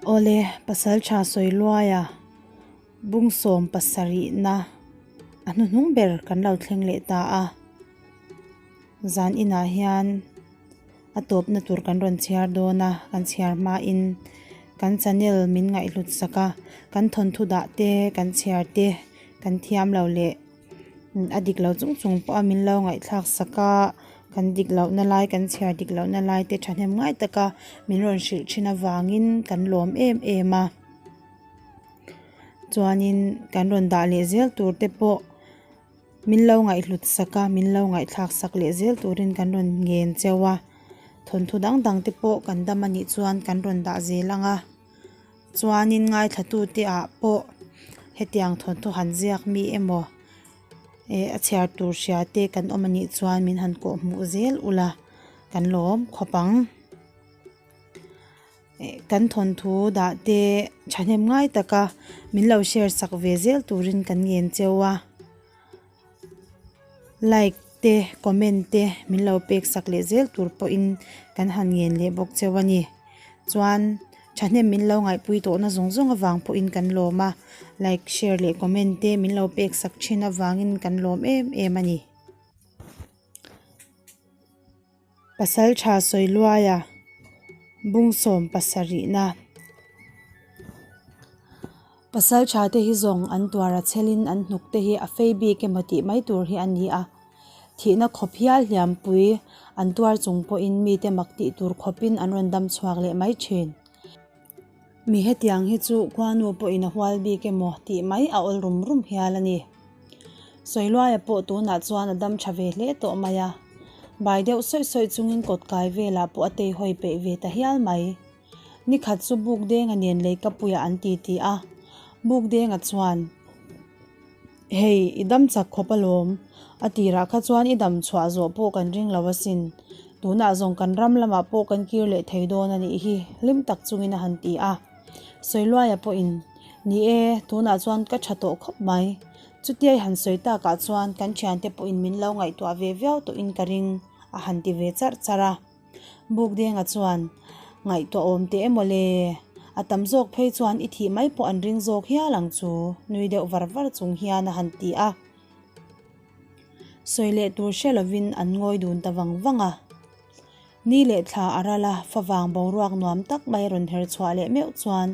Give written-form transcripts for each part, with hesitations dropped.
Awle, Pasaltha Sawiluaia bungsawm pasarihna a hnuhnung ber kan lo thleng leh ta a, zan inah hian a tawpna tur kan rawn chhiar dawn a, kan chhiar hmain kan channel min ngaihhlut sak a, kan thawnthu dah te, kan chhiar te kan thiam lo leh a dik lo chung chung pawh a min lo ngaihthlak sak a, kan dik lohna lai kan chhiar dik lohna lai te thahnem ngai taka min rawn hrilh thin avangin kan lawm em em a. Chuanin kan rawn dah leh zel tur te pawh min lo ngaihhlut sak a, min lo ngaihthlak sak leh zel turin kan rawn ngen cheu a, thawnthu dang dang te pawh kan dam a nih chuan kan rawn dah zel ang a, chuanin ngaithla tute ah pawh hetiang thawnthu han ziak mi emaw eh a chhiar tur hria te kan awm a nih chuan min han kawh hmuh zel ula kan lawm khawp ang. Kan thawnthu dah te thahnem ngai taka min lo share sak ve zel turin kan ngen cheu a, like te comment te min lo pek sak leh zel tur pawhin kan han ngen leh bawk cheu a ni. Chuan thahnem min lo ngaihpui tawhna zawng zawng avang pawhin kan lawm a, like share leh comment te min lo pek sak thin avangin kan lawm em em a ni. Pasaltha Sawiluaia bungsawm pasarihna Pasaltha te hi zawng an tuar a chelin an hnuk te hi a fei bik emaw tih mai tur hi a ni a, thihna khawp hial hliampui an tuar chung pawhin mite mak tih tur khawpin an rawn dam chhuak leh mai thin. Mi hetiang hi chu khuanu pawhin a hual bik emaw tih mai a awl rum rum hial a ni. Sawiluaia pawh tunah chuan a dam tha ve hle tawh mai a, bai deuh sawih sawih chungin kawt kai velah pawh a teihawi peih ve ta hial mai. Nikhat chu Bukdenga nen leikapuiah an titi a, Bukdenga chuan, Hei, i dam chak khawp alawm. A tirah kha chuan i dam chhuah zawh pawh kan ring lo asin. Tunah zawng kan ram lamah pawh kan kir leh thei dawn a nih hi, hlim tak chungin a han ti a. Sawiluaia pawhin, Ni e, tunah chuan ka tha tawh khawp mai. Chutia i han sawi takah chuan kan thiante pawhin min lo ngaihtuah ve viau tawhin ka ring, a han ti ve charh charh a. Bukdenga chuan, Ngaihtuah awm teh emaw le? A tam zawk phei chuan i thih mai pawh an ring zawk hial ang chu, nui deuh var var chung hian a han ti a. Sawi leh tur hre lovin an ngawi dun ta vang vang a. Ni leh thla a ral a, favang boruak nuam tak mai rawn her chhuah leh meuh chuan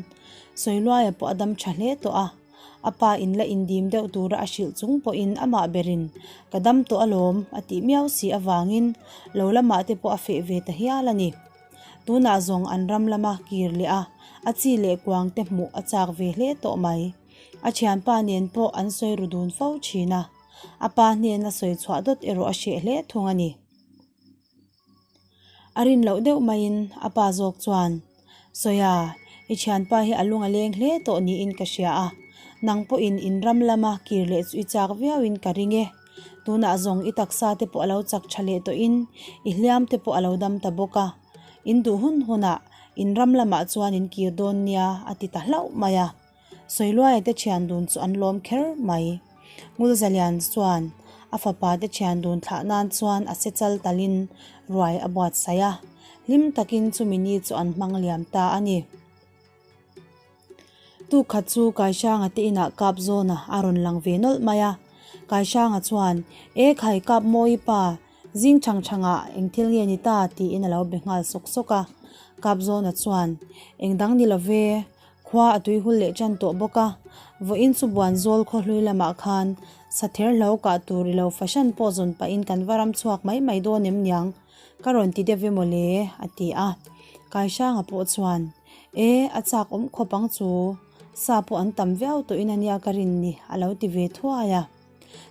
Sawiluaia pawh a dam tha hle tawh a. A pa in la indim deuh tura a hrilh chung pawhin amah berin, Ka dam tawh alawm, a tih miau si avangin lo lamah te pawh a feh ve ta hial a ni. Tunah zawng an ram lama kir leh a, a chi leh kuang te hmuh a chak ve hle tawh mai. A thianpa nen pawh an sawi ru dun fo thin a, a pa hnena sawi chhuah dawt erawh a hreh hle thung a ni. A rin loh deuh maiin a pa zawk chuan, Sawia, i thianpa hi a lung a leng hle tawh niin ka hria a, nang pawhin in ram lama kir leh chu i chak viauin ka ring e. Tunah zawng i taksa te pawh a lo chak tha leh tawhin i hliam te pawh a lo dam ta bawk a, in duh hun hunah in ram lamah chuan in kir dawn nia a ti ta hlauh mai a. Sawiluaia te thian dun chu an lawm kher mai. Ngulzalian chuan a fapa te thian dun thlah nan chuan a se chal talin ruai a buatsaih a, hlim takin chumi ni chu an hmang liam ta a ni. Tuk khat chu Kaisanga te inah kap zawna a rawn lang ve nawlh mai a, Kaisanga chuan, E khai kap mawi pa, Zing chhang chhangah eng thil nge ni ta? tiin a lo be nghal sawk sawk a. Kap zawna chuan, Eng dang ni lo ve, Khua a tui hul leh tan tawh bawk a, vawiin chu buan zawl khaw hlui lamah khan sather hlo kah tur i lo fahran pawh zawn pahin kan va ram chhuak mai mai dawn em niang, ka rawn ti deuh emaw le? a ti a. Kaisanga pawh chuan, E, a chak awm khawp ang chu, sa pawh an tam viau tawhin a nia ka rin ni, a lo ti ve thuai a.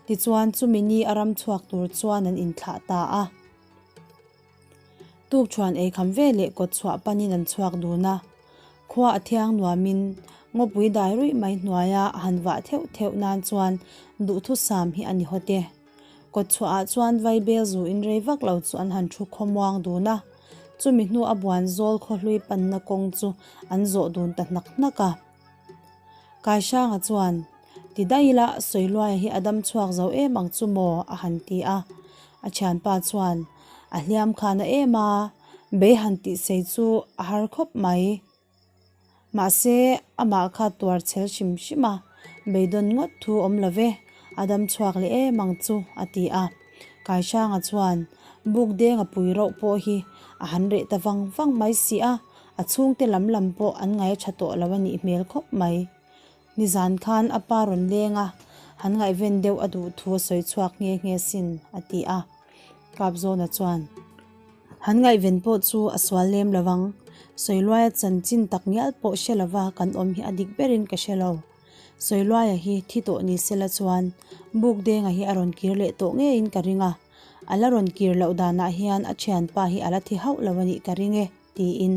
Tichuan chumi ni a ram chhuak tur chuan an inthlah ta a. Tukṭhuan ei kham ve leh kawt chhuah panin an chhuak dun a, khua a thiang nuamin ngawpui dai ruih mai hnuaia a han vah theuh theuh nan chuan duhthusam hi a ni hawt e. Kawtchhuahah chuan vaibel zu in rei vak lo chu an han thu khawmuang dun a, chumi hnu a buan zawl khawhlui panna kawng chu an zawh dun ta hnak hnak a. Kaisanga chuan, Ti daih ila, Sawiluaia hi a dam chhuak zo em ang chu maw? a han ti a. A thianpa chuan, A hliam khan a em a, bei han tih sei chu a har khawp mai. Mahse, amah kha tuar chhel hrim hrim a, beidawn ngawt thu awm lo ve, a dam chhuak leh em ang chu, a ti a. Kaisanga chuan, Bukdenga pui rauh pawh hi a han reh ta vang vang mai si a, A chhungte lam lam pawh an ngaih tha tawh lo a nih hmel khawp mai. Nizan khan a pa rawn leng a, han ngaihven deuh a duh thu a sawi chhuak nghe nghe sin, a ti a. Kapzawna chuan, Han ngaihven pawh chu a sual lem lo ang, Sawiluaia chanchin tak ngial pawh hre lova kan awm hi a dik berin ka hre lo. Sawiluaia hi thi tawh ni sela chuan Bukdenga hi a rawn kir leh tawh ngeiin ka ring a, a la rawn kir loh danah hian a thianpa hi a la thi hauh lo a nih ka ring e. Tiin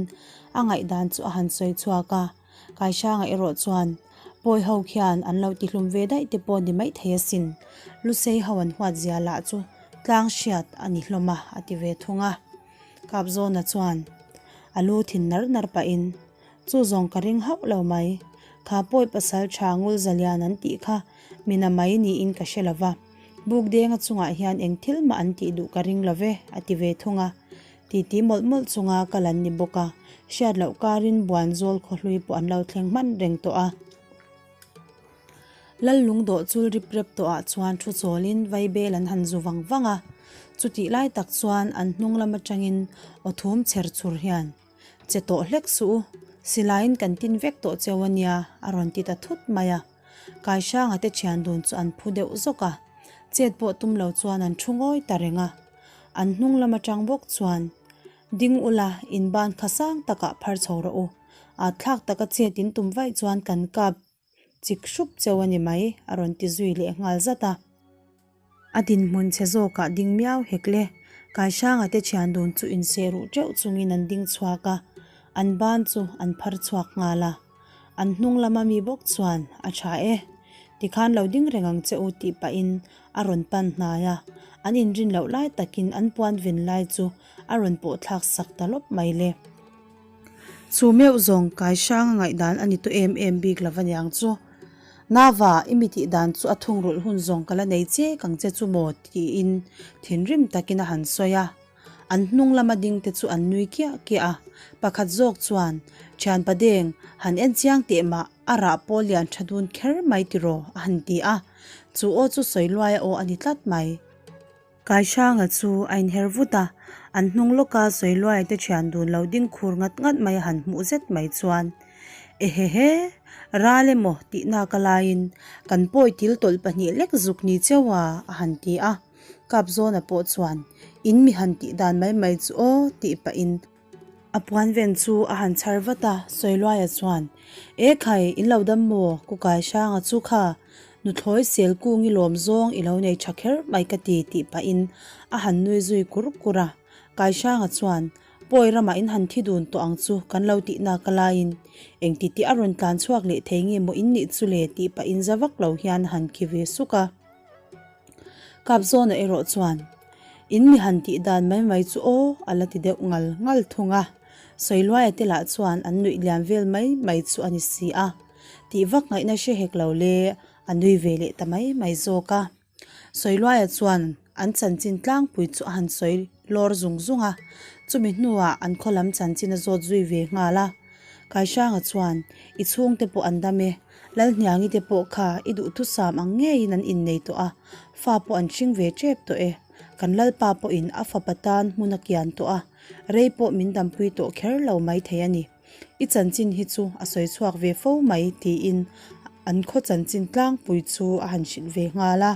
a ngaihdan chu a han sawi chhuak a, Kaisanga erawh chuan Pawi ho khian an lo tihlum ve daih te pawh ni maithei asin, Lusei ho an huat zia lah chu tlang hriat a ni hlawm a, a ti ve thung a. Kapzawna chuan a lu thin nar nar pahin, Chu zawng ka ring hauh lo mai, kha pawi pasal tha ngul zalian an tih kha mina mai niin ka hre lo va, Bukdenga chungah hian eng thil mah an tih duh ka ring lo ve, a ti ve thung a. Titi mawlh mawlh chunga kal an ni bawk a, hriat loh karin buan zawl khawhlui pawh an lo thleng hman reng tawh a. Lal lungdawh chul rip rep tawhah chuan thu chawlin vaibel an han zu vang vang a, chutih lai tak chuan an hnung lam atangin aw thum chher chhur hian, Che tawh hlek suh u, silaiin kan tin vek tawh cheu a nia, a rawn ti ta thut mai a. Kaisanga te thian dun chu an phu deuh zawk a, chet pawh tum lo chuan an thu ngawi ta reng a. An hnung lam atang bawk chuan, Ding ula, in ban kha sang takah phar chho rawh u. At thlak taka chet in tum vaih chuan kan kap chik hrup cheu a ni mai, a rawn ti zui leh nghal zat a. A dinhmun chhe zawkah ding miau hek le. Kaisanga te thian dun chu inseh ruh teuh chungin an ding chhuak a, an ban chu an phar chhuak nghal a. An hnung lama mi bawk chuan, A tha e, tikhan lo ding reng ang che u tih pahin a rawn pan hnai a, an inrin loh lai takin an puan ven lai chu a rawn pawh thlak sak ta lawp mai le. Chu meuh zawng kai hrang a ngaihdan a ni tawh em em bik lo aniang chu. Nava, i mi tih dan chu a thungrulh hun zawng ka la nei che kang che chu maw tiin thinrim takin a han sawi a. An hnung lama ding te chu an nui kiah kiah a, pakhat zawk chuan, Thianpa deng, han en chiang teh mah, a rah pawh lian tha dun kher mai tiraw? a han ti a. Chu aw chu sawi luai a aw a ni tlat mai. Kaisanga chu a inher vut a, an hnung lawka sawi luai te thian dun lo ding khur ngat ngat mai a han hmuh zet mai chuan, Ehehe, ral emaw tihnak a laiin kan pawi til tawlh pahnih lek zuk ni cheu a, a han ti a. Kapzawna pawh chuan, In mi han tih dan mai mai chu aw, tih pahin a puan ven chu a han chhar vat a, Sawiluaia chuan, E khai, in lo dam maw? Ku Kaisanga chu kha nuthlawi sel kung i lawm zawng i lo nei tha kher mai ka ti, tih pahin a han nui zui kur kur a. Kaisanga chuan, Pawi ramah in han thi dun tawh ang chu kan lo tih nak a laiin engti tih a rawn tlan chhuak leh thei nge maw in nih chu le, tih pahin za vak lo hian a han khi ve suk a. Kapzawna erawh chuan, In mi han tih dan mai mai chu aw, a la ti deuh ngal ngal thung a. Sawiluaia te lah chuan an nuih liam vel mai mai chu a ni si a. Tih vak ngaihna hre hek lo le, a nui ve leh ta mai mai zawk a. Sawiluaia chuan an chanchin tlangpui chu a han sawi lawr zung zung a, chumi hnuah an khaw lam chanchin a zawt zui ve nghal a. Kaisanga chuan, I chhungte pawh an dam e, Lalhniangi te pawh kha i duhthusam ang ngeiin an innei tawh a, fa pawh an hring ve tep tawh e. Kan Lalpa pawhin a fapa tan hmun a kian tawh a, rei pawh min dampui tawh kher lo mai thei a ni. I chanchin hi chu a sawi chhuak ve fo mai tiin an khaw chanchin tlangpui chu a han hrilh ve nghal a.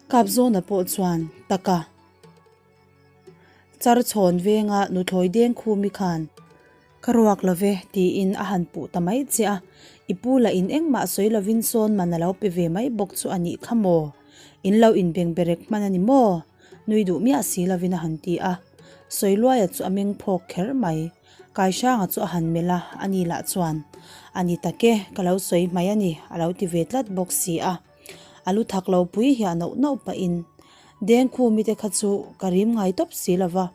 Kapzawna pawh chuan, Taka. Char chhawn venga nuthlawi deng khumi khan, Ka ruak lo ve, tiin a han puh ta mai che a, i pu lah in engmah sawi lovin sawn man a lo pe ve mai bawk chu a nih kha maw? In lo inbengberek hman a ni maw? Nui duh miah si lovin a han ti a. Sawiluaia chu a meng phawk kher mai. Kaisanga chu a han melh a, ani lah chuan, A ni tak e, ka lo sawi hmai a ni, a lo ti ve tlat bawk si a. A lu thak lo pui hiah nauh nauh pahin, Dengkhumi te kha chu ka rim ngai tawp si lo va,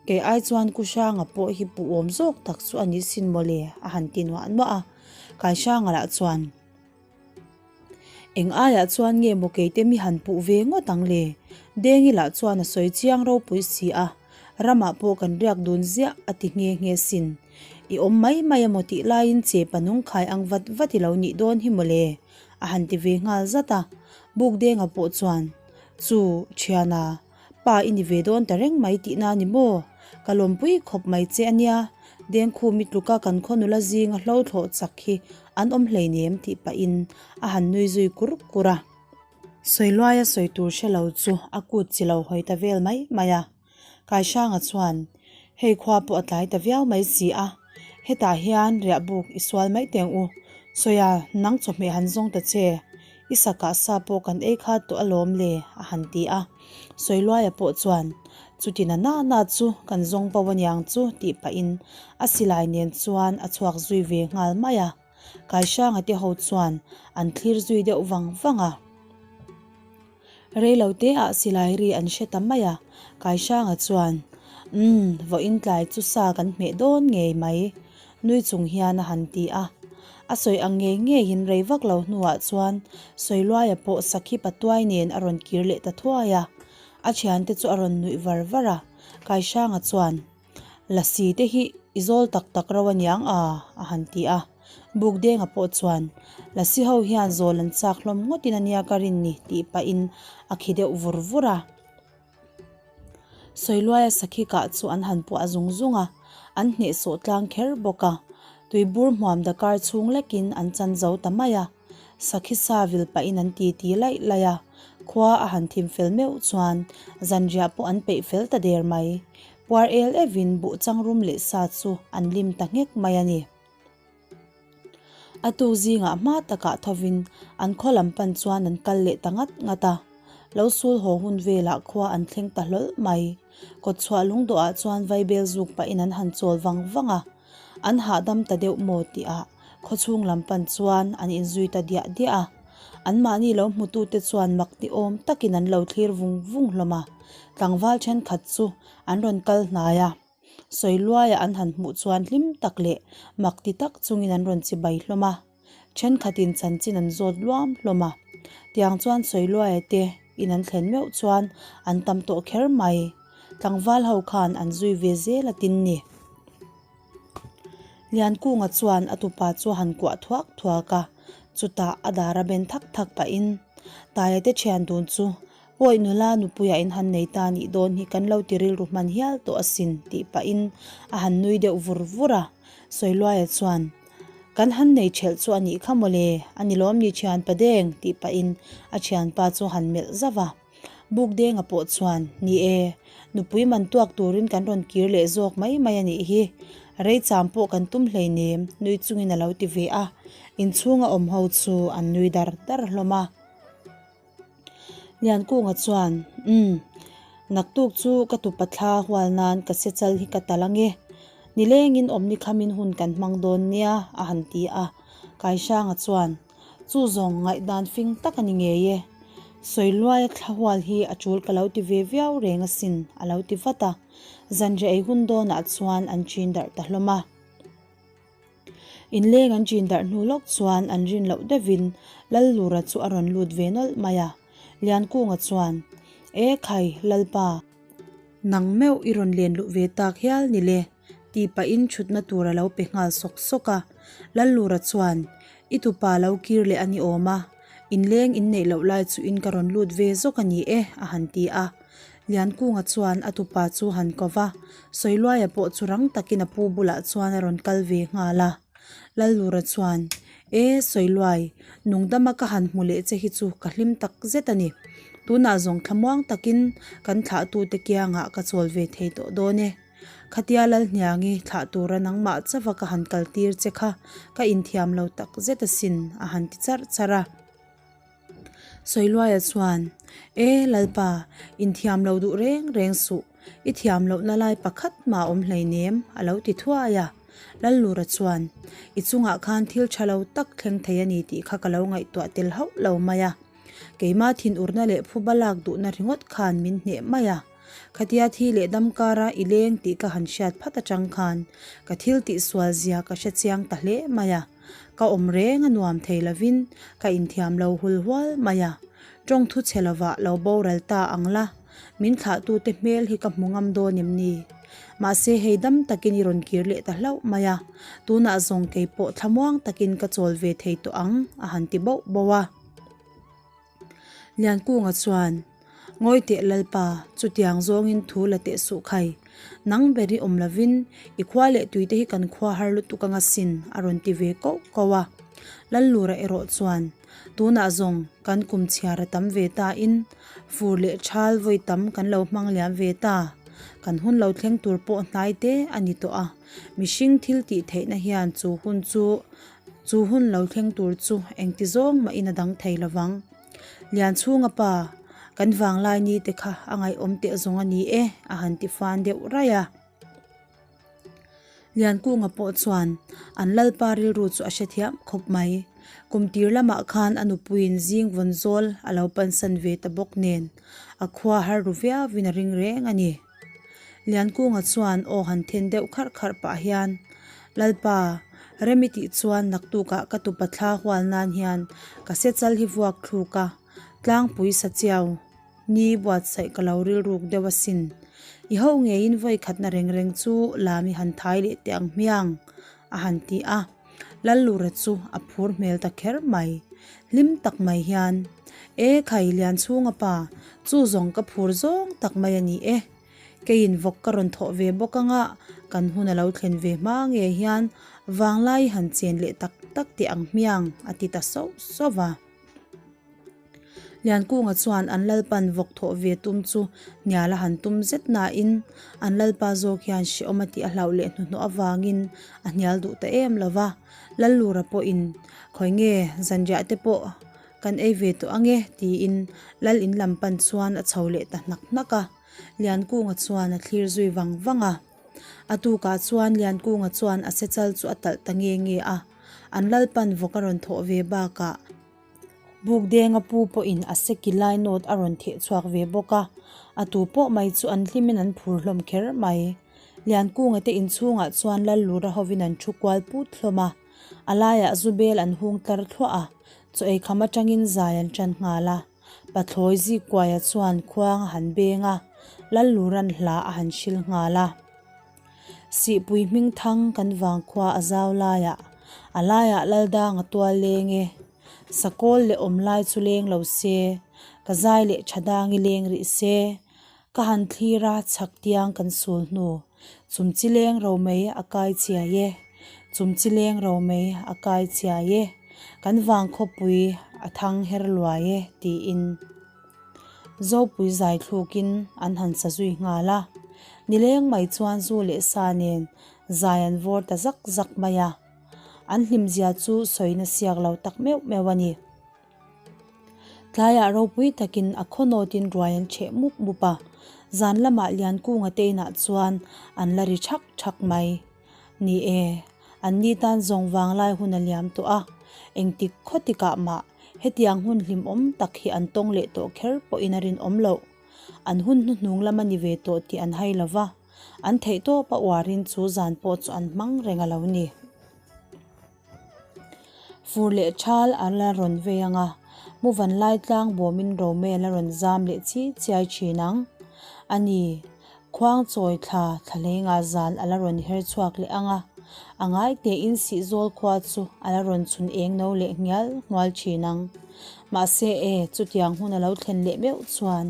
kei ai chuan Ku Hranga pawh hi puhawm zawk tak chu a nih sin mawle a han ti nuah nuah a. Kai Hranga lah chuan, Eng aiah chuan nge maw keite mi han puh ve ngawt ang le? Dengi lah chuan a sawi chiang ropui si a, ramah pawh kan riak dun ziah a ti nghe nghe sin. I awm mai mai emaw tih laiin che panung khai ang vat vat i lo nih dawn hi mawle a han ti ve nghal zat a. Bukdenga pawh chuan, Chu, thiana, Pa i ni ve dawn ta reng mai tihna a ni maw? Ka lawmpui khawp mai che a nia, Dengkhumi tluka kan khaw nula zinga hlo thlawh chak hi an awm hleinem tih pahin a han nui zui kur kur a. Sawiluaia sawi tur hre lo chu a kut chi lo hawi ta vel mai mai a. Kaihranga chuan, Hei khua pawh a tlai ta viau mai si a, hetah hian riah buk i sual mai teng u, Sawia nang chawhmeh han zawng ta che, I sakah sa pawh kan ei kha tawh alawm le, a han ti a. Sawiluaia pawh chuan, Chuti na na na chu kan zawng pau aniang chu, tih pahin a silai nen chuan a chhuak zui ve nghal mai a. Kaihranga te ho chuan an thlir zui deuh vang vang a. Reilo te ah silai ri an hre ta mai a, Kaihranga chuan, Umm, vawiin tlai chu sa kan hmeh dawn ngei mai, nui chung hian a han ti a. A sawi ang ngei ngeiin rei vak lo hnuah chuan Sawiluaia pawh sakhi patuai nen a rawn kir leh ta thuai a. A thiante chu a rawn nuih var var a, Kaihranga chuan, Lasi te hi i zawl tak tak ro aniang a, a han ti a. Bukdenga pawh chuan, Lasi ho hian zawl an chak hlawm ngawtin ania ka rin ni, tih pahin a khi deuh vur vur a. Sawiluaia sakhi kah chu an han puah zung zung a, an hnehsawh tlang kher bawk a. Tuibur hmuam dakar chhung lekin an chan zo ta mai a. Sakhi sa vil pahin an titi laih laih a, khua a han thim fel meuh chuan zanriah pawh an peih fel ta der mai. Puar el evin buh changrum leh sa chu an lim ta nghek mai a ni. A tuk zingah hma takah thovin an khaw lam pan chuan an kal leh ta ngat ngat a. Lo sul haw hun velah khua an thleng ta hlawl mai. Kawtchhuah lungdawhah chuan vaibel zuk pahin an han chawl vang vang a. An hahdam ta deuh maw tihah khawchhung lam pan chuan an inzui ta diah diah a. Anmahni lo hmutute chuan mak ti awm takin an lo thlir vung vung hlawm a. Tlangval thenkhat chu an rawn kal hnai a. Sawiluaia an han hmuh chuan hlim tak leh mak ti tak chungin an rawn chibai hlawm a. Thenkhatin chanchin an zawt luam hlawm a. Tiang chuan Sawiluaia te in an thlen meuh chuan an tam tawh kher mai. Tlangval ho khan an zui ve zel a tin ni. Liankunga chuan a tupa chu a han kuah thuak thuak a, chutah a dar a ben thak thak pahin Taia te thian dun chu Pawi nula nupuiah in han nei ta nih dawn hi kan lo ti rilru hman hial tawh asin tih pahin a han nui deuh vur vur a. Sawiluaia chuan, Kan han nei thelh chu a nih kha mawle, a ni lawm ni thianpa deng tih pahin a thianpa chu a han melh zauh a. Bukdenga pawh chuan, Ni e, nupui man tuak turin kan rawn kir leh zawk mai mai a nih hi. Rei cham pawh kan tum hleinem, nui chungin a lo ti ve a. Inchhunga awm ho chu an nui dar dar hlawm a. Liankunga chuan, Umm, naktuk chu ka tupa thla hual nan ka se chal hi ka tal ange. Nilengin awmni khamin hun kan hmang dawn nia, a han ti a. Kaihranga chuan, Chu zawng ngaihdan fing tak a ni ngei e. Sawiluaia thla hual hi a tul ka lo ti ve viau reng asin, a lo ti vat a. Zanriah ei hun dawnah chuan an chin darh ta hlawm a. Inleng an chin darh hnu lawk chuan an rin loh deuhin Lallura chu a rawn lut ve nawlh mai a. Liankunga chuan, E khai, Lalpa! Nang meuh i rawn len luh ve tak hial ni le, tih pahin thutna tur a lo pe nghal sawk sawk a. Lallura chuan, I tupa lo kir leh a ni awm a, inleng inneih loh lai chu in ka rawn lut ve zawk a ni e, a han ti a. Liankunga chuan a tupa chu han ko va, Sawiluaia pawh chu rang takin a pu bulah chuan a rawn kal ve nghal a. Lallura chuan, E, Sawiluai, nungdama ka han hmu leh che hi chu ka hlim tak zet a ni. Tunah zawng thlamuang takin kan thlahtute kiangah ka chawl ve thei tawh dawn e. Khatia Lalhniangi thlah tura nangmah chauha ka han kaltir che kha ka inthiam lo tak zet asin, a han ti charh charh a. Sawiluaia chuan, E Lalpa, inthiam lo duh reng reng suh, i thiam lohna lai pakhat mah awm hleinem, a lo ti thuai a. Lallura chuan, I chungah khan thil tha lo tak thleng thei a ni tih kha ka lo ngaihtuah tel hauh lo mai a. Keima thinurna leh phuba lak duhna ringawt khan min hneh mai a. Khatia thi leh dam kara i leng tih ka han hriat phat atang khan ka thil tihsual zia ka hre chiang ta hle mai a. Ka awm reng a nuam thei lovin ka inthiam lo hul hual mai a. Tawng thu chhe lovah lo boral ta ang la, min thlahtute hmel hi ka hmu ngam dawn em ni? Mahse hei dam takin i rawn kir leh ta hlauh mai a, tunah zawng kei pawh thlamuang takin ka chawl ve thei tawh ang a han ti bauh bauh a. Liankunga chuan, Ngawi teh Lalpa, chutiang zawngin thu la teh suh khai. Nang ber i awm lovin i khua leh tuite hi kan khua har lutuk anga sin a rawn ti ve koh koh a. Lallura erawh chuan, Tunah zawng kan kum chhiar a tam ve ta in fur leh thal vawi tam kan lo hmang liam ve ta. Kan hun lo thleng tur pawh hnai te a ni tawh a, mihring thil tih theihna hian chu hun chu Chu hun lo thleng tur chu engti zawng mahin a dang thei lo vang. Lianchhunga pa, kan vanglai ni te kha a ngaihawm teh zawng a ni e, a han ti fan deuh raih a. Liankunga pawh chuan an lalpa rilru chu a hrethiam khawp mai. Kum tir lamah khan a nupuiin zing vawn zawl a lo pansan ve ta bawk nen a khua har ru viauin a ring reng a ni. Liankunga chuan aw han then deuh kharh kharh pah hian, Lalpa, rem i tih chuan naktukah ka tupa thla hual nan hian ka se chal hi vuak thluk a, tlangpui sa chiau ni buatsaih ka lo rilruk deuh asin. I ho ngeiin vawi khatna reng reng chu lam i han thai leh teh ang hmiang, a han ti a. Lallura chu a phur hmel ta kher mai. Hlim tak mai hian, E khai Lianchhunga pa, chu zawng ka phur zawng tak mai a ni e. Keiin vawk ka rawn thawh ve bawk anga kan hun a lo thlen ve hma nge hian vanglai han chen leh tak tak teh ang hmiang, a ti ta sauh sauh va. Liankunga chuan an lalpan vawk thawh ve tum chu hnial a han tum zet nain an lalpa zawk hian hrehawm a tih a hlauh leh hnuhnawh avangin a hnial duh ta em lo va. Lallura pawhin khawi nge zanriah te pawh kan ei ve tawh ange tiin lal in lam pan chuan a chho leh ta hnak hnak a. Liankunga chuan a thlir zui vang vang a. A tukah chuan Liankunga chuan a sechal chu a talh ta nge nge a. An lalpan vawk a rawn thawh ve bakah Bukdenga pu pawhin a seki lai note a rawn theh chhuak ve bawk a, a tu pawh mai chu an hlimin an phur hlawm kher mai. Liankunga te inchhungah chuan Lallura hovin an thu kual put hlawm a, a laiah zu bel an hung tlar thluah a, chaw ei kham atangin zai an tan nghal a. Pathlawi Zikkuaia chuan khuang a han beng a, Lallura'n hla a han hril nghal a. Sihpui hming thang kan vangkhua a zau laiah, a laiah Laldang a tual leng e. Sakawl leh awm lai chu leng lo se, ka zai leh tha dang i leng rih se. Ka han thlir a chhak tiang kan sul hnu, chum chi leng ro mai a kai chiai e, chum chi leng ro mai a kai chiai e, kan vangkhawpui a thang her luai e tiin. Zopui zai thlukin an han sa zui nghal a, nileng mai chuan zu leh sa nen zai an vawr ta zak zak mai a, an hlimzia chu sawina siak lo tak meuh meuh a ni. Tlaiah ropui takin a khawnawtin ruai an chheh mup mup a, zan lamah Liankunga te inah chuan an la ri thak thak mai. Ni e, an ni tan zawng vanglai hun a liam tawh a, engtik khaw tikah mah Hetiang hun hlimawm tak hi an tawng leh tawh kher pawhin a rinawm loh. An hun hnuhnung lam a ni ve tawh tih an hai lo va, an theihtawp a uarin chu zan pawh chu an hmang reng a lo ni. Fur leh thal a la rawn vei ang a, Muvan lai tlang bawmin Romel a rawn zam leh chi chiai thin ang. A ni. Khuang chawi thla thlalengah zan a la rawn her chhuak leh ang a, a ngai tein Sihzawl khua chu a la rawn chhun eng no leh ngial nghual thin ang. Mahse e, chutiang hun a lo thlen leh meuh chuan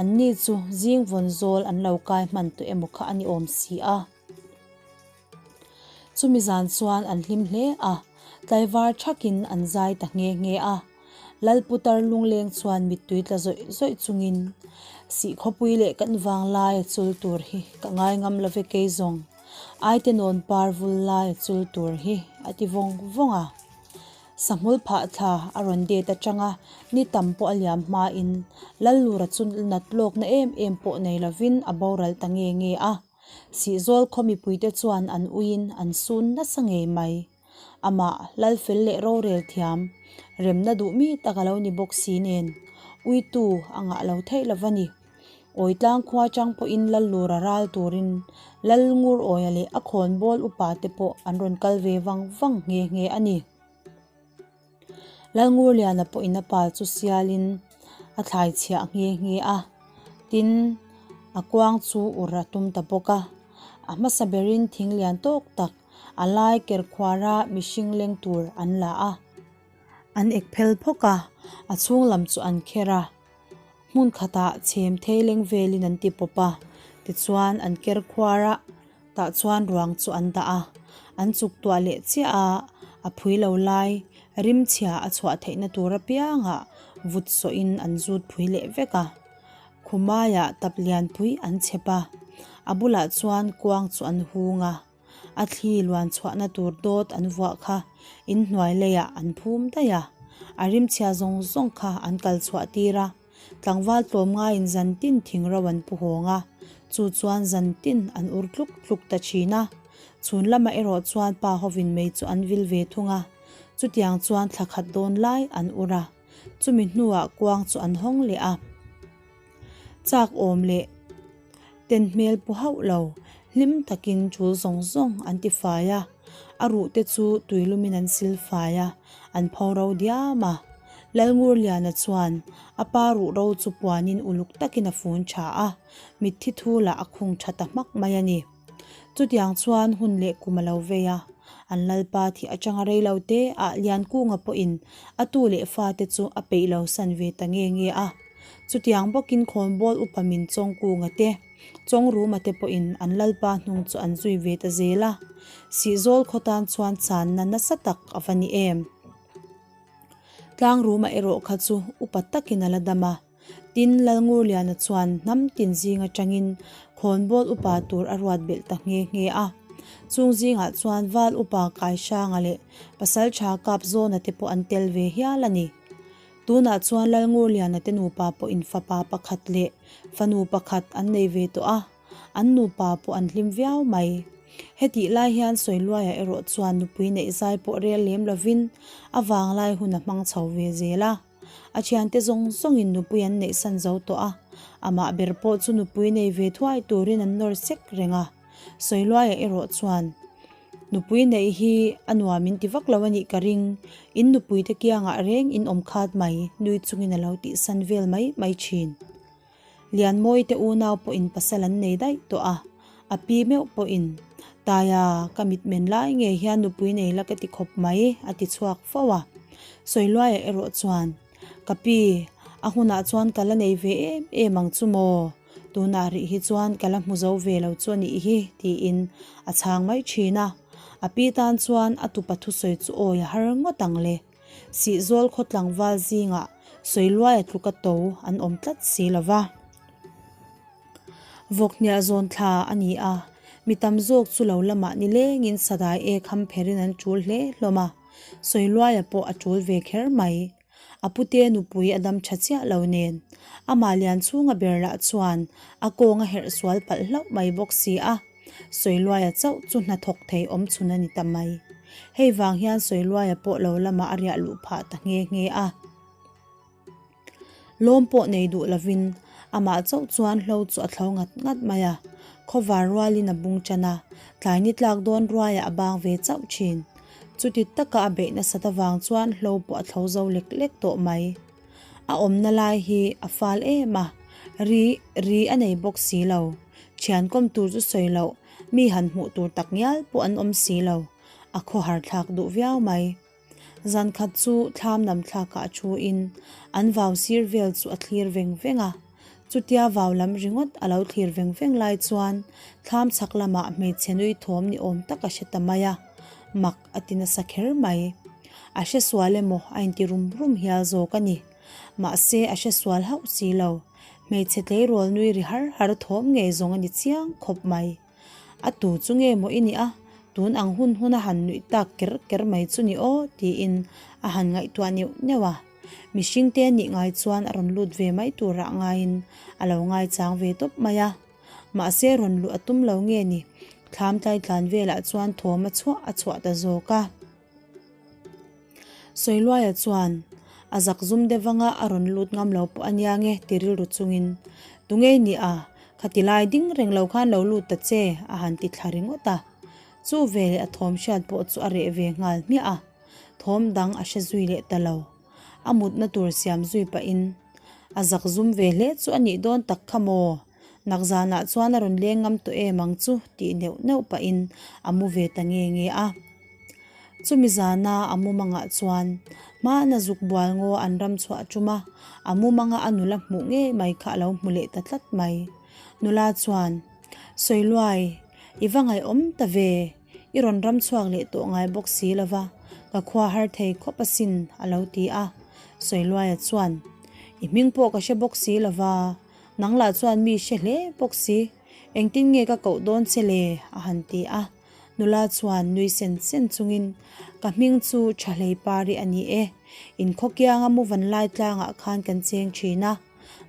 anni chu zing vawn zawl an lo kai hman tawh emaw kha a ni awm si a. Chumi zan chuan an hlim hle a, tlaivar thakin an zai ta nghe nghe a. Lalputar lungleng chuan mittui tla zawih zawih chungin, Sihkhawpui leh kan vanglai a chul tur hi ka ngai ngam lo ve kei zawng, Aitenawn par vul lai a chul tur hi a ti vawng vawng a. Sahmul phah thla a rawn det atanga ni tam pawh a liam hmain Lallura chu nat lawkna em em pawh nei lovin a boral ta nge nge a. Sihzawl khaw mipuite chuan an uiin an sun nasa ngei mai. Amah Lalfel leh rorel thiam, remna duh mi tak a lo ni bawk si nen. Uitu a ngah lo theih lo va ni. Awitlang khua chang pawhin Lallura ral turin Lalngur Awia leh a khawnbawl upa te pawh an rawn kal ve vang vang nghe nghe a ni. Lalngurliana pawhin a pa chu sialin a thlai chhiah nghe nghe a, tin a kuang chu ur a tum ta bawk a. A hmasa berin thing lian tawk tak a lai ker khuara mihring leng tur an la a. An ek phel phawk a, a chhung lam chu an kher a. Hmun khatah chhem thei leng velin an ti pawp a, tichuan an ker khuar a, tah chuan ruang chu an dah a. An chuk tuah leh chiah a, a phui lo lai rimchhia a chhuah theihna tur apiangah vut sawhin an zut phui leh vek a. Khumaiah tap lianpui an chhep a, a bulah chuan kuang chu an hung a. A thli luan chhuahna tur dawt an vuah kha inhnuai leiah an phum daih a, a rimchhia zawng zawng kha an kal chhuah tir a, tlangval tlawmngaiin zantin thing ro an pu hawng a, chu chuan zantin an ur tluk tluk ta thin a. Chhun lamah erawh chuan pa hovin mei chu an vil ve thung a, chutiang chuan thla khat dawn lai an ur a, chumi hnuah kuang chu an hawng leh a. Chak awm leh ten hmel pu hauh lo, hlim takin tul zawng zawng an ti fai a, a ruh te chu tuilumin an sil fai a, an pho ro diam a. Lalngurliana chuan a pa ruh ro chu puanin uluk takin a fun tha a, mitthi thu lah a khung tha ta hmak mai a ni. Chutiang chuan hun leh kum a lo vei a, an lalpa thih atanga rei lo te ah Liankunga pawhin a tu leh fate chu a peih lo san ve ta nge nge a. Chutiang bawkin khawnbawl upa min Chawngkunga te, Chawngruma te pawhin an lalpa hnung chu an zui ve ta zel a, Sihzawl khaw tan chuan channa nasa tak a va ni em. Tlangruma erawh kha chu upa takin a la dam a. Tin, Lalngurliana chuan hnam tin zing atangin khawnbawl upa tur a ruat belh ta nghe nghe a. Chung zingah chuan Val upa Kaihranga leh Pasaltha Kapzawna te pawh an tel ve hial a ni. Tunah chuan Lalngurliana te nupa pawhin fapa pakhat leh fanu pakhat an nei ve tawh a, an nupa pawh an hlim viau mai. Hetih lai hian Sawiluaia erawh chuan nupui neih zai pawh rel lem lovin a vanglai hun a hmang chho ve zel a. A thiante zawng zawngin nupui an neih san zo tawh a, amah ber pawh chu nupui nei ve thuai turin an nawr sek reng a. Sawiluaia erawh chuan, Nupui neih hi a nuam in ti vak lo a nih ka ring, in nupuite kiangah reng in awm khat mai, nui chungin a lo tihsan vel mai mai thin. Lianmawite unau pawhin pasal an nei daih tawh a, a pi meuh pawhin, Taia, ka mitmen lai ngei hian nupui nei la ka ti khawp mai, a ti chhuak fo a. Sawiluaia erawh chuan, Ka pi, a hunah chuan ka la nei ve em em ang chu maw? Tunah rih hi chuan ka la hmu zo ve lo chu a nih hi, tiin a chhang mai thin a. A pi tan chuan a tupa thusawi chu awi a har ngawt ang le. Sihzawl khaw tlangval zingah Sawiluaia tluka to an awm tlat si lo va. Vawkhniah zawn thla a ni a, mi tam zawk chu lo lamah ni lengin sadai ek ham pherin an tul hle hlawm a, Sawiluaia pawh a tul ve kher mai. A pute nupui a dam tha chiah lo nen, amah Lianchhunga ber lah chuan a kawng a herh sual palh hlauh mai bawk si a. Sawiluaia chauh chu hnathawk thei awm chhun a ni ta mai. Hei vang hian Sawiluaia pawh lo lamah a riah luh phah ta nghe nghe a. Lawm pawh nei duh lovin amah chauh chuan hlo chu a thlo ngat ngat mai a. Khawvar rualin a bung tan a, tlai ni tlak dawn ruaiah a bang ve chauh thin. Chuti taka a beih nasat avang chuan hlo pawh a thlo zo lek lek tawh mai. A awmna lai hi a fal em a, ri ri a nei bawk si lo. Thian kawm tur chu sawi loh, mi han hmuh tur tak ngial pawh an awm si lo. A khawhar thlak duh viau mai. Zan khat chu thlam lam thlakah a thu in an vau sir vel chu a thlir veng veng a. Chutia vau lam ringawt a lo thlir veng veng lai chuan thlam chhak lamah hmeichhe nui thawm ni awm tak a hre ta mai a, mak a ti nasa kher mai. A hre sual emaw a inti rum rum hial zawk a ni. Mahse a hre sual hauh si lo. Hmeichhe tleirawl nui ri har har thawm ngei zawng a ni chiang khawp mai. A tu chu nge maw i nih a, tun ang hun hun a han nuih tak ker ker mai chu ni aw tiin a han ngaihtuah neuh neuh a. Mihring te nih ngai chuan a rawn lut ve mai turah ngaiin a lo ngaichang ve tawp mai a. Mahse rawn luh a tum lo nge ni, thlam tlaitlan velah chuan thawm a chhuah a chhuah ta zawk a. Sawiluaia chuan. A zak zum deuh anga a rawn lut ngam lo pawh a nia nge ti rilru chungin, Tunge i nih a? Khati lai ding reng lo khan lo lut ta che, a han ti thla ringawt a. Chu veleh a thawm hriat pawh chu a reh ve nghal hmiah a, thawm dang a hre zui leh ta lo. A mutna tur siam zui pahin, A zak zum ve hle chu a nih dawn tak kha maw? Nakzanah chuan a rawn leng ngam tawh em ang chu tih neuh neuh pahin a mu ve ta nge nge a. Chumi zana a mumangah chuan hmana zuk bual ngaw an ram chhuah tum a, a mumanga a nula hmuh ngei mai kha a lo hmu leh ta tlat mai. Nula chuan, Sawiluai, i va ngaihawm ta ve, i rawn ram chhuak leh tawh ngai bawk si lo va, ka khua har thei khawp asin, a lo ti a. Sawiluaia chuan, I hming pawh ka hre bawk si lo va, nang lah chuan mi hre hle bawk si, engtin nge ka koh dawn che le? a han ti a. Nula chuan nui sen sen chungin, Ka hming chu Thahlei Pari a ni e. In khawkianga Muvan lai tlangah khan kan cheng thin a.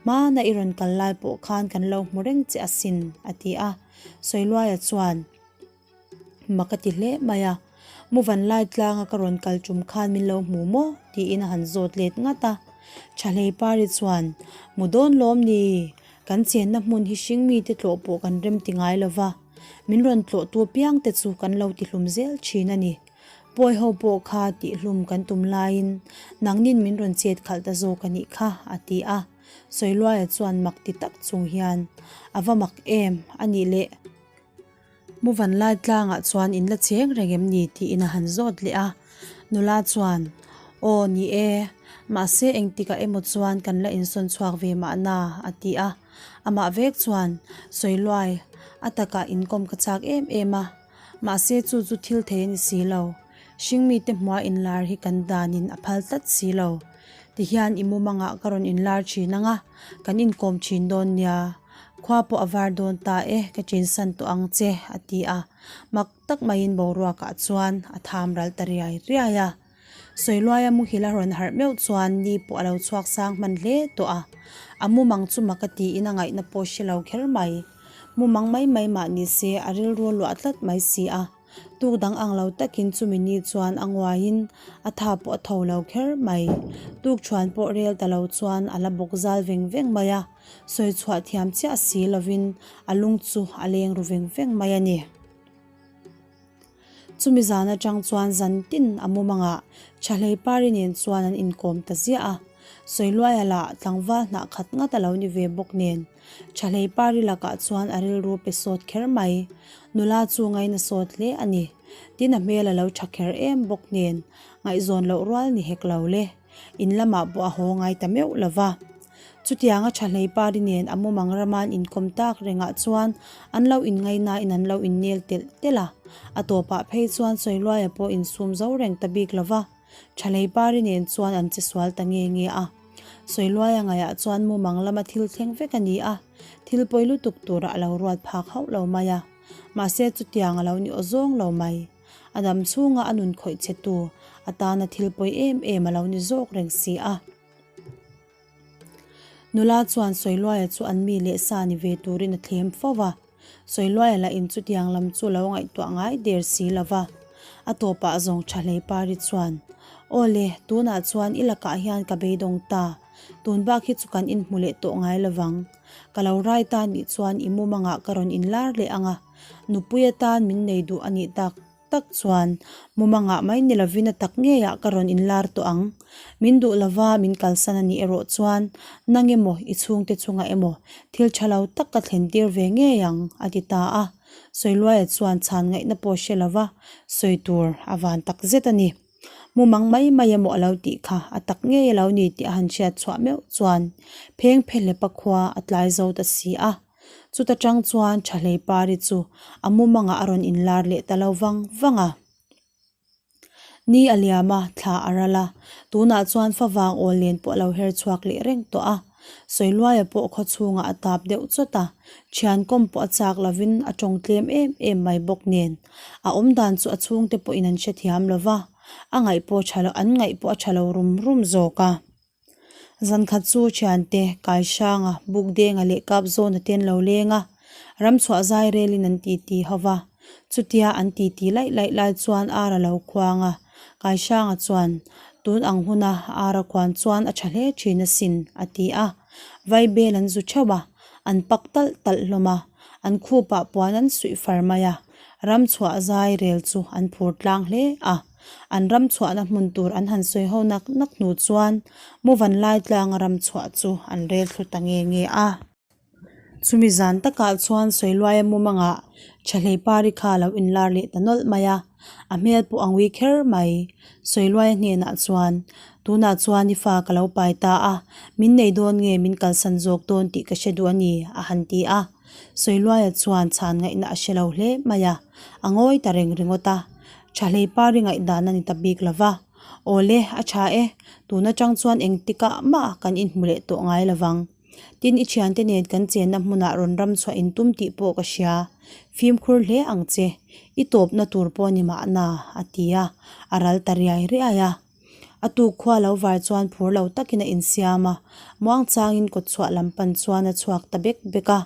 Hmana i rawn kal lai pawh khan kan lo hmu reng che asin, a ti a. Sawiluaia chuan, Mak a ti hle mai a. Muvan lai tlanga ka rawn kal tum khan min lo hmu maw? tiin a han zawt let ngat a. Thahlei Pari chuan, Mu dawn lawm ni? Kan chenna hmun hi hringmite tlawh pawh kan rem ti ngai lo va. Min rawn tlawhtu apiang te chu kan lo tihlum zel thin a ni. Pawi ho pawh kha tihlum kan tum laiin nangnin min rawn chet khalh ta zawk a nih kha, a ti a. Sawiluaia chuan mak ti tak chung hian, A va mak em, a nih leh. Muvan lai tlangah chuan in la cheng reng em ni tiin a han zawt leh a. Nula chuan, Aw ni e, mahse engtikah emaw chuan kan la insawn chhuak ve mahna, a ti a. Amah vek chuan, Sawiluai, a takah inkawm ka chak em em a, mahse chu chu thil thei a ni si lo. Hringmite hmua inlar hi kan danin a phal tlat si lo. Tihian i mumangah ka rawn inlar thin ang a, kan inkawm thin dawn nia. Khua pawh a var dawn ta e, ka chinsan tawh ang che, a ti a. Mak tak maiin boruakah chuan a tham ral ta riai riai a. Sawiluaia muhil a rawn harh meuh chuan ni pawh a lo chhuak sang hman hle tawh a. A mumang chu mak a tiin a ngaihna pawh hre lo kher mai. Mumang mai mai mah ni se a rilru a luah tlat mai si a. Tuk dang ang lo takin chumi ni chuan a nguaiin a tha pawh a tho lo kher mai. Tuk thuan pawh rel ta lo chuan a la bawk zal veng veng mai a. Sawi chhuah thiam chiah si lovin a lung chu a leng ru veng veng mai a ni. Chumi zan atang chuan zan tin a mumangah Thahlei Pari nen chuan an inkawm ta ziah a. Sawiluaia lah tlangval hnah khat ngat a lo ni ve bawk nen Thahlei Pari lakah chuan a rilru pe sawt kher mai. Nula chu ngaina sawt hle a ni. Tin a hmel a lo tha kher em bawk nen ngaihzawn loh rual ni hek lo le. In lamah pawh a haw ngai ta meuh lo va. Chutianga Thahlei Pari nen a mumang rama an inkawm tak rengah chuan an lo inngaihnain an lo innel telh telh a. A tawpah phei chuan Sawiluaia pawh insum zo reng ta bik lo va, Thahlei Pari nen chuan an che sual ta nge nge a. Sawiluaia ngaihah chuan mumang lama thil thleng vek a ni a, thil pawi lutuk turah a lo ruat phak hauh lo mai a. Mahse chutiang a lo ni awzawng lo mai. A dam chhunga a nun khawih che tu atana thil pawi em em a lo ni zawk reng si a. Nula chuan Sawiluaia chu an mi leh sa ni ve turin a thlem fo va, Sawiluaia lah in chutiang lam chu lo ngaihtuah ngai der si lo va. A tawpah zawng tha hlei pari chuan, Aw le, tunah chuan i lakah hian ka beidawng ta, tun bak hi chu kan inhmu leh tawh ngai lo vang. Ka lo rai ta nih chuan i mumangah ka rawn inlar leh ang a, nupui atan min nei duh a nih tak tak chuan mumangah mai ni lovin a tak ngeiah ka rawn inlar tawh ang. Min duh lova min kalsan a nih erawh chuan nang emaw i chhungte chungah emaw thil tha lo tak ka thlen tir ve ngei ang, a ti ta a. Sawiluaia chuan chhan ngaihna pawh hre lova sawi tur a van tak zet a ni. Mumang mai mai emaw a lo tih kha a tak ngei a lo ni tih a han hriat chhuah meuh chuan pheng phehlepa khua a tlai zo ta si a. Chuta tang chuan Thahlei Pari chu a mumangah a rawn inlar leh ta lo vang vang a. Ni a liam a, thla a ral a, tunah chuan favang awl len pawh a lo her chhuak leh reng tawh a. Sawiluaia pawh khaw chhungah a tap deuh chawt a, thian kawm pawh a chak lovin a tawng tlem em em mai bawk nen. A awmdan chu a chhungte pawhin an hrethiam lo va, a ngaih pawh tha lo, an ngaih pawh a tha lo rum rum zawk a. Zankhat chu thiante Kaisanga, Bukdenga leh Kapzawna te an lo leng a, ramchhuah zai relin an titi ho va. Chutia an titi laih laih lai chuan ar a lo khuang a, Kaisanga chuan, Tun ang huna ar a khuan chuan a tha hle thin asin, a ti a. Vaibel an zu theuh a, an pak talh talh hlawm a, an khupah puan an suih far mai a, ram chhuah zai rel chu an phur tlang hle a. An ram chhuahna hmun tur an han sawi ho nak nak hnu chuan Muvan lai tlanga ram chhuah chu an rel thlu ta nge nge a. Chumi zan takah chuan Sawiluaia mumangah Thahleipari kha a lo inlar leh ta nawlh mai a, a hmel pawh a ngui kher mai. Sawiluaia hnenah chuan, Tunah chuan i fa ka lo pai ta a, min nei dawn nge min kalsan zawk dawn tih ka hre duh a ni, a han ti a. Sawiluaia chuan chhan ngaihna a hre lo hle mai a, a ngawi ta reng ringawt a. Thahleipari ngaihdan a ni ta bik lo va. Awle, a tha e, tun atang chuan engtikah mah kan inhmu leh tawh ngai lo vang. Tin, i thiante nen kan chenna hmunah rawn ram chhuah in tum tih pawh ka hria. Fimkhur hle ang che. I tawpna tur pawh ni mahna, a ti a, a ral ta riai riai a. A tuk khua lo var chuan phur lo takin a insiam a, muangchangin kawtchhuah lam pan chuan a chhuak ta bek bek a.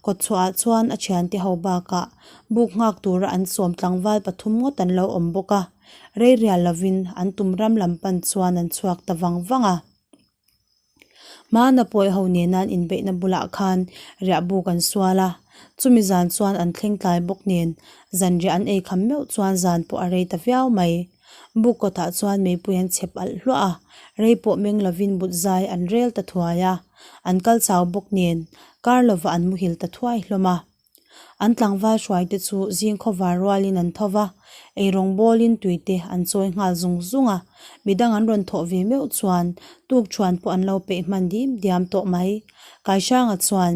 Kawtchhuahah chuan a thiante ho bakah buk nghak tura an sawm tlangval pathum ngawt an lo awm bawk a, rei rial lovin an tum ram lam pan chuan an chhuak ta vang vang a. Hmana pawi ho nena an inbeihna bulah khan riahbuk an sual a, chumi zan chuan an thleng tlai bawk nen zanriah an ei kham meuh chuan zan pawh a rei ta viau mai. Buk kawtah chuan meipui an chhep alh hluah a, rei pawh meng lovin but zai an rel ta thuai a, an kal chau bawk nen kar lovah an muhil ta thuai hlawm a. An tlangval hruaite chu zing khawvar rualin an tho va, eirawng bawlin tuite an chawi nghal zung zung a, midang an rawn thawh ve meuh chuan tukṭhuan pawh an lo peih hman dim diam tawh mai. Kaisanga chuan,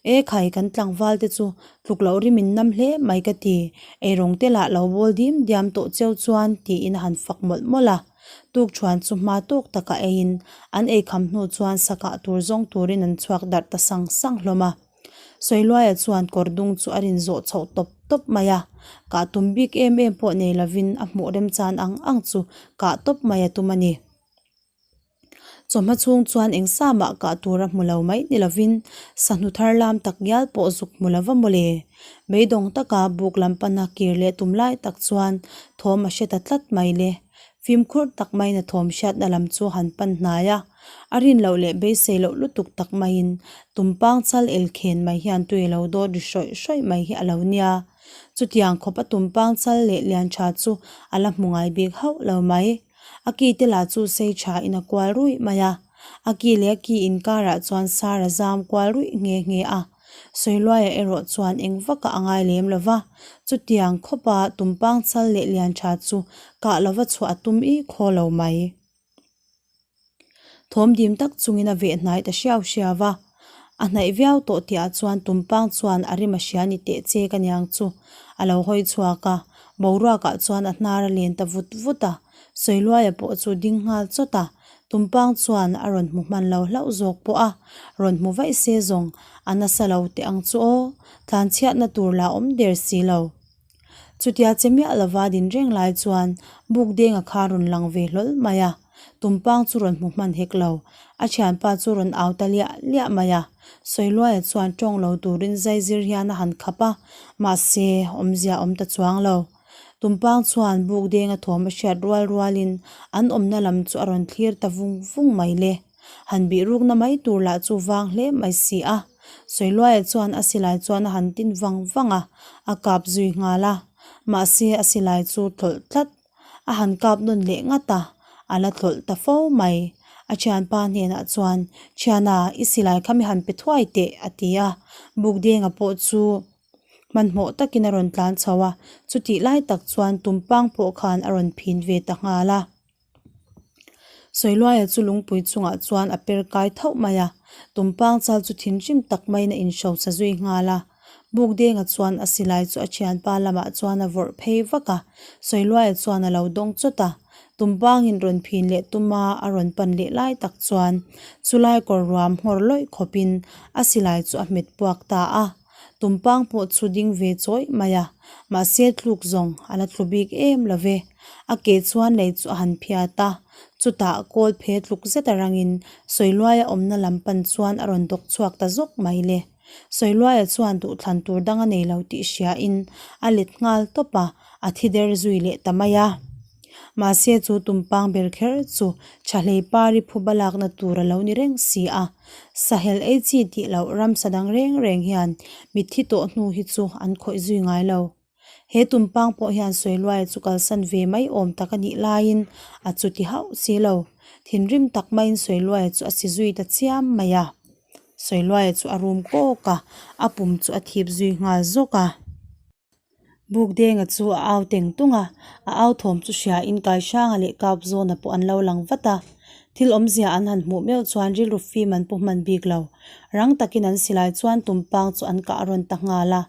E khai kan tlangval te chu tluk loh rim in nam hle mai ka ti, eirawng te lah lo bawl dim diam tawh cheu chuan tiin a han fak mawlh mawlh a. Tukṭhuan chu hma tawk taka eiin an eikham hnu chuan sakah tur zawng turin an chhuak darh ta sang sang hlawm a. Sawiluaia chuan kawr dung chu a rin zawh chhoh tawp tawp mai a, kah tum bik em em pawh nei lovin a hmuh remchan ang ang chu kah tawp mai a tum a ni. Chawhma chhung chuan eng sa mah kah tur a hmu lo mai ni lovin sahnu thar lam tak ngial pawh zuk hmu lo va mawle. Beidawng taka buk lam pana kir leh tum lai tak chuan thawm a hre ta tlat mai le. Fimkhur tak maiin a thawm hriatna lam chu han pan hnai a, a rin loh leh beisei loh lutuk tak maiin tumpang chal el khen mai hian tui a lo dawt ri hrawih hrawih mai hi a lo nia. Chutiang khawp a tumpang chal leh lian tha chu a la hmu ngai bik hauh lo mai. A ki te lah chu sei tha in a kual ruih mai a, a ki leh a ki inkarah chuan sar a zam kual ruih nghe nghe a. Sawiluaia erawh chuan eng vakah a ngai lem lo va, chutiang khawpa tumpang chal leh lian tha chu kah lova chhuah a tum i khaw lo mai. Thawm dim tak chungin a veh hnai ta hriau hriau va, a hnaih viau tawh tihah chuan tumpang chuan a rim a hria ni teh che ka niang chu a lo hawi chhuak a, boruakah chuan a hnar a len ta vut vut a, Sawiluaia pawh chu ding nghal chawt a, Tumpang chuan a rawn hmu hman lo hlauh zawk pawh a, rawn hmu vaih se zawng a nasa lo teh ang chu aw, tlanchhiatna tur la awm der si lo. Chutia che miah lova din reng lai chuan buk denga kha rawn lang ve hlawl mai a, Tumpang chu rawn hmu hman hek lo, a thianpa chu rawn au ta liah liah mai a, Sawiluaia chuan tawng lo turin zaizir hian a han khap a, mahse awmzia awm ta chuang lo. Tumpang chuan buk denga thawm a hriat rual rualin an awmna lam chu a rawn thlir ta vung vung mai le. Han bih rukna mai tur lah chu vang hle mai si a. Sawiluaia chuan a silai chuan a han tin vang vang a, a kap zui nghal a. Mahse a silai chu tlawlh tlat. A han kap nawn leh ngat a, a la tlawlh ta fo mai. A thianpa hnenah chuan, Thiana, i silai kha mi han pe thuai teh, a ti a. Buk denga pawh chu. Hmanhmawh takin a rawn tlan chho a, chutih lai tak chuan tumpang pawh khan a rawn phin ve ta nghal a. Sawiluaia chu lungpui chungah chuan a per kai thauh mai a, tumpang chal chu thinrim tak maiin a inhrosa zui nghal a. Bukdenga chuan a silai chu a thianpa lamah chuan a vawrh phei vak a, Sawiluaia chuan a lo dawng chawt a. Tumpangin rawn phin leh tuma a rawn pan leh lai tak chuan chulai kawr ruam nghawr lawih khawpin a silai chu a hmet puak ta a. Tumpang pawh chu ding ve chawih mai a, mahse tluk zawng a la tlu bik em lo ve. A ke chuan lei chu a han phiat a, chutah kawl phe tluk zet a rangin Sawiluaia awmna lam pan chuan a rawn dawk chhuak ta zawk mai le. Sawiluaia chuan duhthlan tur dang a nei lo tih hriain a let nghal tawp a, a thi der zui leh ta mai a. Mahse chu tumpang ber kher chu Thahlei pari phuba lakna tur a lo ni reng si a. Sahel ei chi tih loh ramsa dang reng reng hian mitthi tawh hnu hi chu an khawih zui ngai lo. He tumpang pawh hian Sawiluaia chu kalsan ve mai awm tak a nih laiin a chuti hauh si lo. Thinrim tak maiin Sawiluaia chu a si zui ta chiam mai a. Sawiluaia chu a rum kawk a, a pum chu a thip zui nghal zawk a. Bukdenga chu a au teng tung a, a au thawm chu hria in Kaihranga leh Kapzawna pawh an lo lang vat a. Thil awmzia an han hmuh meuh chuan rilru fim an pu hman bik lo. Rang takin an silai chuan tumpang chu an kah rawn ta nghal a.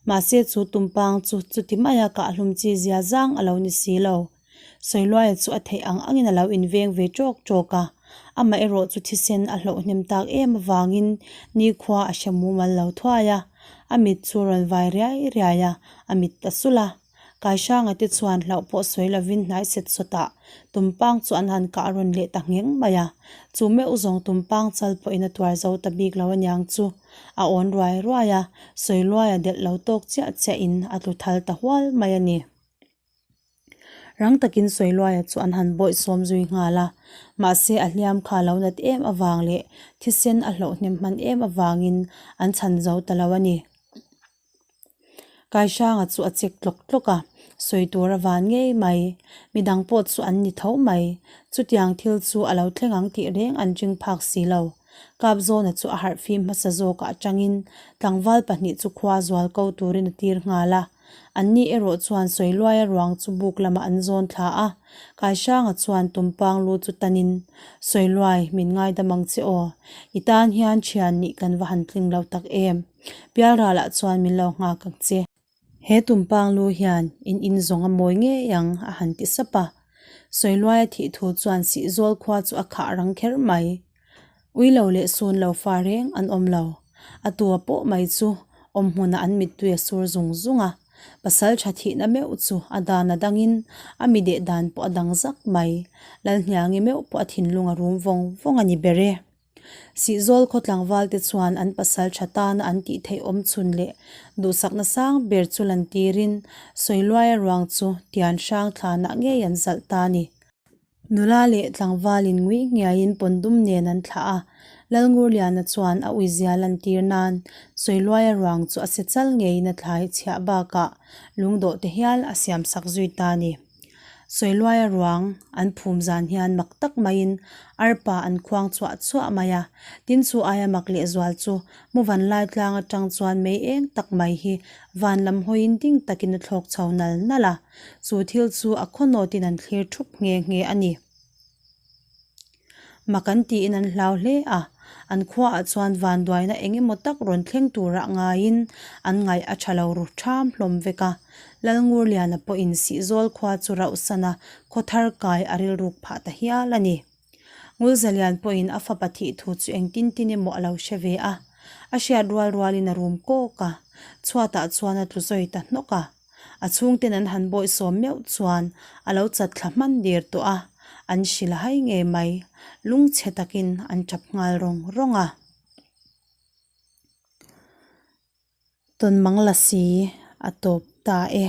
Mahse chu tumpang chu chuti maia kahhlum chi zia zang a lo ni si lo. Sawiluaia chu a theih ang angin a lo inveng ve ṭawk ṭawk a, amah erawh chu thisen a hlauh hnem tak em avangin nikhua a hre mumal lo thuai a, a mit chu rawn vai riai riai a, a mit ta sulh a. Kaihranga te chuan hlauh pawh sawi lovin hnai set sawtah tumpang chu an han kah rawn leh ta ngheng mai a, chu meuh zawng tumpang chal pawhin a tuar zo ta bik lo aniang chu a awn ruai ruai a, Sawiluaia delh lo tawk chiah chiahin a tlu thal ta hual mai a ni. Rang takin Sawiluaia chu an han bawih sawm zui nghal a, mahse a hliam kha lo nat em avang leh thisen a hlauh hnem hman em avangin an chhan zo ta lo a ni. Kaihranga chu a chek tlawk tlawk a, sawi tur a van ngei mai. Midang pawh chu an ni tho mai. Chutiang thil chu a lo thleng ang tih reng an ring phak si lo. Kapzawna chu a harh fim hmasa zawkah atangin tlangval pahnih chu khua zual ko turin a tir nghal a. Anni erawh chuan Sawiluaia ruang chu buk lamah an zawn thla a, Kaihranga chuan tumpang lu chu tanin, Sawiluai, min ngaidam ang che aw. I tan hian thian nih kan va han tling lo tak em. Pialralah chuan min lo nghak ang che. He tumpang lu hian in in zawng a mawi ngei ang, a han ti sap a. Sawiluaia thih thu chuan Sihzawl khua chu a khah rang kher mai. Ui lo leh sun lo fa reng an awm lo. A tua pawh mai chu awm hmunah an mittui a sur zung zung a. Pasal tha thihna meuh chu a dan a dangin a mi deh dan pawh a dang zak mai. Lalhniangi meuh pawh a thinlung a rum vawng vawng a ni ber e. Sihzawl khaw tlangval te chuan an pasal tha tana an tih theih awm chhun leh duhsakna sang ber chu lantirin Sawiluaia ruang chu tian hrang thlanah ngei an zalh ta a ni. Nula leh tlangvalin ngui ngiaiin pawndum nen an thlah a, Lalngurliana chuan a uizia lantir nan Sawiluaia ruang chu a se chal ngeiin a thlai chhiah bakah lungdawh te hial a siamsak zui ta a ni. Sawiluaia ruang an phum zan hian mak tak maiin arpa an khuang chhuah chhuah mai a, tin chu aia mak lehzual chu Muvan lai tlang atang chuan mei eng tak mai hi van lam hawiin ding takin a thlawk chho nal nal a. Chu thil chu a khawnawtin an thlir thup nghe nghe a ni. Mak an tiin an hlau hle a, an khuaah chuan vanduaina eng emaw tak rawn thleng turah ngaiin an ngaih a tha lo ru ṭham hlawm vek a. Lalngurliana pawhin Sihzawl khua chu rauhsan a, khaw thar kai a rilruk phah ta hial a ni. Ngulzalian pawhin a fapa thih thu chu engtin tin emaw a lo hre ve a, a hriat rual rualin a rum kawk a, chhuatah chuan a tlu zawi ta hnawk a. A chhungten an han bawihsawm meuh chuan a lo chat thla hman der tawh a, an hrilh a hai ngei mai. Lungchhe takin an tap nghal rawng rawng a. Tawnmang lasi a tawp ta e.